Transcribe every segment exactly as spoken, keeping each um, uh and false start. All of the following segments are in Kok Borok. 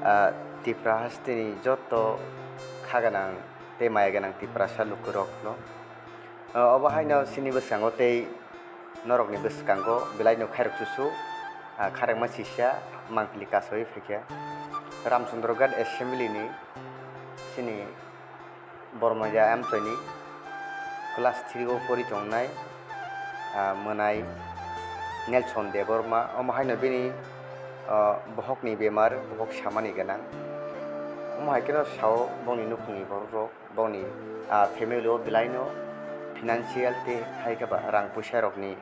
Ah, Tipra hasteni joto kha gwnang tei maya gwnang Tiprasa lukurokno. Ah, obo haino chini bwskango tei norokni bwskango belaino khairok chuchu, ah, kharangma sisa mangpili kasawi phaikha. Ramchandra Ghat Assembly ni chini Bormaya amchoini class three o pori tongnai, ah, mwnai Nelson Debbarma. Omo haino bini, ah, bohokni bemar, bohok samani gwnang. Omo hai kheno sao bongni nukhungni borok rok, bongni, ah, family o belaino financial tei hai khe ba rang puisa rokni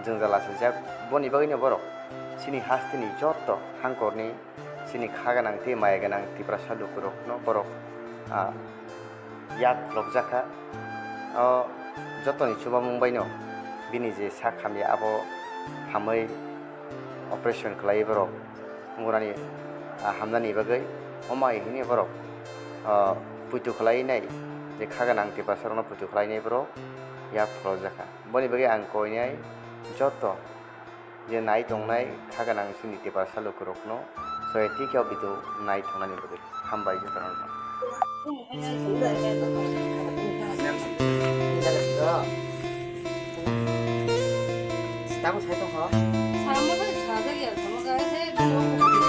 jwngjal achajak. Boni bagwino borok chini hasteni joto hangkorni chini kha gwnang tei maya gwnang Tiprasa lukurokno borok, ah, yak khulokjakha. O jotoni chubamung baino bini je sak hamya abo hamwi operation khlaiwi borok wngurani, ah, hamnani bagwi omo hai hwnwi borok, ah, puitu khlainai je kha gwnang Tiprasarokno puitu khlainai borok yak khulokjakha. Boni bagwi ang koinai joto je nai tongnai kha gwnang chini Tiprasa lukurokno soyati khe o video nai tongnani bagwi hambai jotono. Tamo sai tongkha. Samo khe sajak ya, samo khe se